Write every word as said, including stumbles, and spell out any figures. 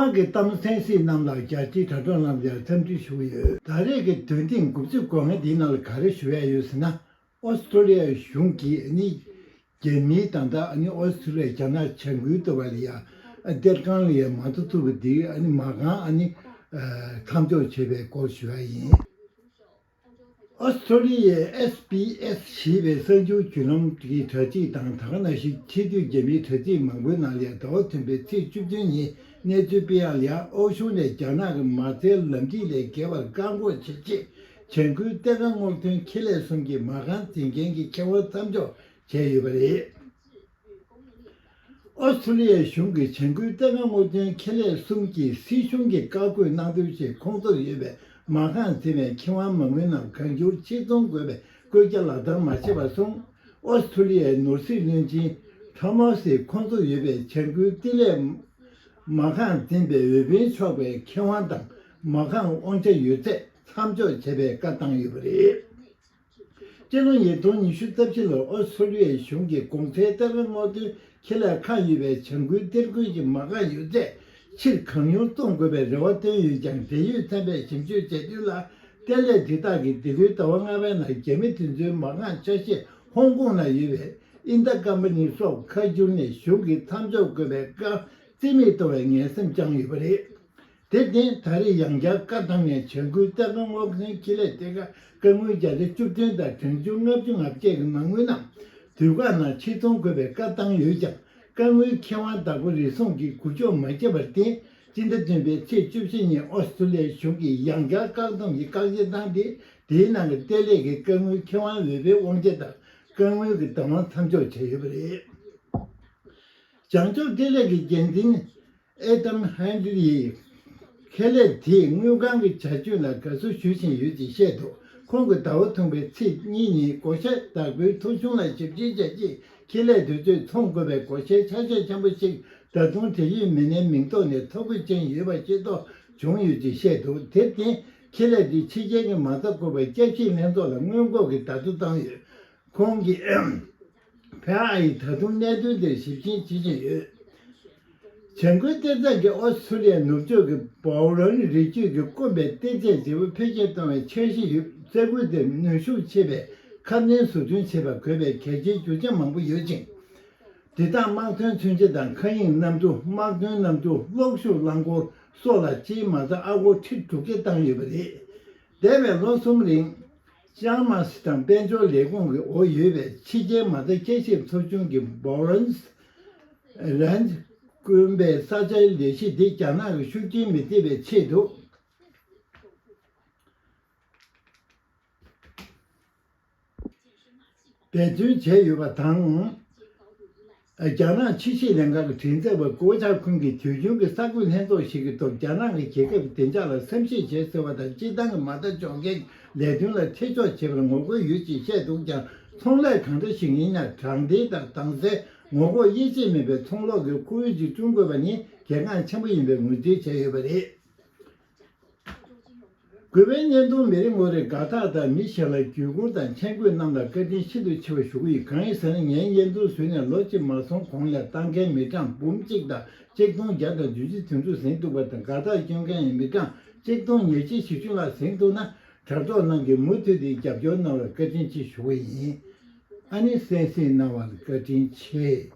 ཁག་གི་གཏམ་གསན་གཟིགས་རྣམས་ལ་རྒྱལ་སྤྱིའི་དྲ་གྲོགས་རྣམས་ཀྱང་འཚམས་འདྲི་ཞུ་གི་ཡོད། ད་རེས་ཀྱི་བདུན་ཐེངས་དགུ་བཅུ་གོ་ལྔ་འདིའི་ནང་ལ་ག་རེ་ཞུ་ཡ་ཡོད་ཟེར་ན། ཨོ་སི་ཁྲུ་ལི་ཡའི་གཞུང་གིས་ནི། རྒྱ་མིའི་ད་ལྟ་ཨ་ནི་ཨོ་སི་ཁྲུ་ལི་ཡ་རྒྱ་ནག་བྱ་འགུལ་གཏོར་བ་ལ་ཡ། གཏེར་ཁང་ལ་ཡ་མ་གཏོགས་ཐུབ་པ་འདི་ཨ་ནི་མ་རྐང་ཨ་ནི། མཚམས་འཇོག་བྱས་པའི་སྐོར་ཞུ་ཡ་ཡིན། ཨོ་སི་ཁྲུ་ལི་ཡའི་ཨེས་བི་ཨེས་ཞེས་པའི་གསར་འགྱུར་བརྒྱུད་ལམ་གྱི་དྲ་ཚིགས་དང་ད་ག་ནང་བཞིན་ཕྱི་སྡོད་རྒྱ་མིའི་དྲ་ཚིགས་མང་པོའི་ནང་ལ་ཡ་ཟླ་བ་ཐོན་པའི་ཚེས་བཅུ་བདུན་ཉིན་གནས་ཚུལ་སྤེལ་ཡག་ལ་ཡ། ཨོ་གཞུང་ནས་རྒྱ་ནག་གི་མ་རྩའི་ལམ་ཐིག་ལས་བརྒལ་བར་བཀག་འགོག་བྱེད་ཆེད་བྱ་འགུལ་གཏེར་ཁ་སྔོག་འདོན་ཁེ་ལས་གསུམ་གྱི་མ་རྐང་འཛིན་མཁན་གྱི་ཁེ་དབང་མཚམས་འཇོག་བྱས་ཡོད་པ་རེད། ཨོ་སི་ཁྲུ་ལི་ཡའི་གཞུང་གིས་བྱ་འགུལ་གཏེར་ཁ་སྔོག་འདོན་ཁེ་ལས་གསུམ་གྱིས་སྲིད་གཞུང་གིས་བཀག་འགོག་གནང་འདུག་ཅེས་ཁོང་ཚོར་ཡོད་པའི་མ་རྐང་འཛིན་པའི་ཁེ་དབང་མ་དངུལ་རྣམས་གང་འགྱུར་ཕྱིར་ཚོང་དགོས་པའི་བཀོད་རྒྱ་ལག་བསྟར་མ་བྱས་པར་སོང་། ཨོ་སི་ཁྲུ་ལི་ཡའི་ནོར་སྲིད་བློན་ཆེན་ཐོ་མཱ་སིས་ཁོང་ཚོར་ཡོད་པའི་བྱ་འགུལ་གཏེར་ལས་མ་རྐང་འཛིན་པའི་འོས་འཕེན་ཆོག་པའི་ཁེ་དབང་དང་མ་རྐང་དབང་ཆ་ཡོད་ཚད་མཚམས་འཇོག་བྱས་པའི་བཀའ་བཏང་ཡོད་པ་རེད། སྤྱི་ལོ་ཉིས་སྟོང་ཉི་ཤུ་རྩ་བཞི་ལོར་ཨོ་སི་ཁྲུ་ལི་ཡའི་གཞུང་གིས་གོང་གསལ་གཏེར་ཁ་སྔོག་འདོན་ཁེ་ལས་ཁག་ཡོད་པའི་བྱ་འགུལ་གཏེར་ཁུལ་གྱི་མ་རྐང་ཡོད་ཚད་ཕྱིར་གང་མྱུར་གཏོང་དགོས་པའི་རེ་བ་བཏོན་ཡོད་ཀྱང་། འབྲེལ་ཡོད་ཚན་པས་ཞིབ་དཔྱོད་བྱས་དུས་ལ། གཏེར་ལས་འདི་དག་གིས་འདི་ལོའི་ཟླ་བ་ལྔ་པའི་ནང་རྒྱ་མི་དེ་ཚོའི་མ་རྐང་ཆ་ཤས་ཧོང་ཀོང་ན་ཡོད་པའི་ཨིན་ཏ་ཀམ་པ་ནི་སོགས་ཁ་བསྒྱུར་ནས་གཞུང་གིས་མཚམས་འཇོག་དགོས་པའི་བཀའ་རྩིས་མེད་གཏོང་བའི་ངན་སེམས་བཅངས་ཡོད་པ་རེད། དེར་བརྟེན། ད་རེས་ཡང་བསྐྱར་བཀའ་བཏང་ནས་བྱ་འགུལ་གཏེར་ཁ་སྔོག་འདོན་ཁེ་ལས་དེ་ག་བཀའ་དངུལ་བརྒྱ་ཆ་བཅུ་བདུན་དང་གྲངས་ཆུང་ལྔ་བཅུ་ང་བརྒྱད་ཀྱི་མ་དངུལ་རྣམས་དུས་བཀག་ནང་ཕྱིར་ཚོང་དགོས་པའི་བཀའ་བཏང་ཡོད་ཀྱང་། བཀའ་དངུལ་ཁེ་དབང་བདག་པོ་རེ་ཟུང་གིས་འགུལ་སྐྱོད་མ་བྱས་པར་བརྟེན། སྤྱི་ཟླ་བདུན་པའི་ཚེས་བཅུ་བཞི་ཉིན་ཨོ་སི་ཁྲུ་ལི་ཡའི་གཞུང་གིས་ཡང་བསྐྱར་བཀག་སྡོམ་གྱི་བཀག་ཆ་བཏང་སྟེ། དེའི་ནང་གི་གཏེར་ལས་ཀྱི་བཀའ་དངུལ་ཁེ་དབང་འོས་འཕེན་དབང་ཆ་དང་བཀའ་དངུལ་གྱི་བདག་དབང་མཚམས་འཇོག་བྱས་ཡོད་པ་རེད། བྱང་ཕྱོགས་གཏེར་ལས་ཀྱི་འགན་འཛིན་ཨེ་ཏམ་ཧན་ལི་ཡིས་ཁེ་ལས་དེས་དངུལ་ཁང་གི་བྱ་སྤྱོད་ལ་དགའ་བསུ་ཞུ་བཞིན་ཡོད་ཅེས་བཤད་འདུག་ཁོང་གིས་ཟླ་བ་ཐུང་པའི་ཚེས་གཉིས་ཉིན་བགོ་བཤའ་བདག་པོའི་ཐོ་གཞུང་ལ་ཞིབ་དཔྱད་བྱས་རྗེས། ཁེ་ལས་དེ་ཚོས་འཚོང་དགོས་པའི་བགོ་བཤའི་ཆ་ཤས་ཆེན་པོ་ཞིག་ད་དུང་འབྲེལ་ཡོད་མི་སྣའི་མིང་ཐོག་ནས་ཐོ་འགོད་ཅན་ཡོད་པ་ཤེས་རྟོགས་བྱུང་ཡོད་ཅེས་བཤད་འདུག་དེར་བརྟེན། ཁེ་ལས་དེས་ཕྱི་རྒྱལ་གྱི་མ་རྩ་བཀོད་པ་སྐྱབས་གཞི་ལྷན་ཚོགས་ལ་སྔོན་འགོག་གི་བརྡ་ཐོ་བཏང་ཡོད། ཁོང་གིས་ཕ་ཨ་ཡིས་ད་དུང་གནད་དོན་དེར་ཞིབ་མཆན་བྱེད་བཞིན་ཡོད། བྱ་འགུལ་གཏེར་ཚད་ཀྱིས་ཨོ་སི་ཁྲུ་ལི་ཡའི་ནུབ་ཕྱོགས་ཀྱི་བའོ་རོན་རི་རྒྱུད་ཀྱི་དཀོན་པའི་གཏེར་ཆས་བརྗེ་པོ་འཕེལ་རྒྱས་གཏོང་བའི་འཆར་གཞི་ཡོད། ས་ཁུལ་དེར་ནུས་ཤུགས་ཆེ་བའི་ཁ་སྣོན་བཟོ་སྐྲུན་བྱེད་པར་དགོས་པའི་གལ་ཆེའི་རྒྱུ་ཆ་མང་པོ་ཡོད་ཅིང་། དེ་དག་དམག་དོན་མཚོན་ཆ་དང་། མཁའ་དབྱིངས་གནམ་གྲུ། དམག་དོན་གནམ་གྲུ། གློག་ཤུགས་རླངས་འཁོར་སོགས་ལ་སྤྱིའི་མ་རྩ་ཨ་སྒོར་ཁྲི་དྲུག་བརྒྱ་བཏང་ཡོད་པ་རེད། འདས་པའི་ལོ་གསུམ་རིང་། ཅང་མ་སི་དང་དཔལ་འབྱོར་ལས་ཁུངས་ཀྱི་འོག་ཡོད་པའི་ཕྱི་རྒྱལ་མ་རྩ་བསྐྱར་ཞིབ་ཚོགས་ཆུང་གི་བོ་རན་སི་རན་དཀོན་པའི་ས་ཆའི་ལས་གཞི་འདི་རྒྱ་ནག་གི་ཤུགས་རྐྱེན་མི་ཐེབས་པའི་ཆེད་དུ། འབད་བརྩོན་བྱས་ཡོད་པ་དང་། རྒྱ་ནག་ཕྱི་སྲིད་ལྷན་ཁང་གི་མགྲིན་ཚབ་པ་གོ་ཆག་ཁུན་གྱིས་དུས་རྒྱུན་གྱི་གསར་འགོད་ལྷན་ཚོགས་ཤིག་གི་ཐོག་རྒྱ་ནག་གི་རྒྱལ་ཁབ་བདེ་འཇགས་ལ་བསམ་གཞིག་བྱེད་ཟེར་བ་དང་། སྤྱིར་བཏང་གི་མ་རྩ་འཇོག་མཁན་ལས་དོན་ལ་ཐེ་གཏོགས་བྱེད་པར་ངོ་རྒོལ་ཡོད་ཅེས་བཤད་འདུག་ཀྱང་། ཚོང་ལས་གང་འདྲ་ཞིག་ཡིན་ན་དྲང་བདེན་དང་དྭངས་གསལ་ངོ་ལྐོག་དབྱེ་འབྱེད་མེད་པའི་ཚོང་ལོག་གི་ཁོར་ཡུག་ཅིག་བསྐྲུན་དགོས་པ་ནི་གལ་འགངས་ཆེན་པོ་ཡིན་པའི་ངོས་འཛིན་བྱས་ཡོད་པ་རེད། གུས་པའི་བརྙན་ཐུང་མི་རེ་ངོ་རེས་དགའ་རྟགས་དང་མི་གཞན་ལ་བརྒྱུད་སྐུར་དང་མཆན་འགོད་རྣམས་ལ་བཀའ་དྲིན་ཤིན་ཏུ་ཆེ་བ་ཞུ་གི་ཡོད། གང་ཡིན་ཟེར་ན། ངའི་བརྙན་ཐུང་བཟོས་ནས་ལོ་གཅིག་མ་སོང་གོང་ལ་ལྟ་མཁན་མི་གྲངས་འབུམ་གཅིག་དང་གཅིག་སྟོང་བརྒྱ་དང་བདུན་ཅུ་དོན་དྲུག་ཟིན་འདུག་པ་དང་། དགའ་རྟགས་སྐྱོན་མཁན་མི་གྲངས་གཅིག་སྟོང་ཉིས་བརྒྱ་བཞི་བཅུ་ལྷག་ཟིན་འདུག་ན། དྲ་གྲོགས་རྣམས་ཀྱིས་མུ་མཐུད་དེ་རྒྱབ་སྐྱོར་གནང་བར་བཀའ་དྲིན་ཆེ་ཞུ་བ་ཡིན། ཨ་ནི་གསན་གཟིགས་གནང་བར་བཀའ་དྲིན་ཆེ།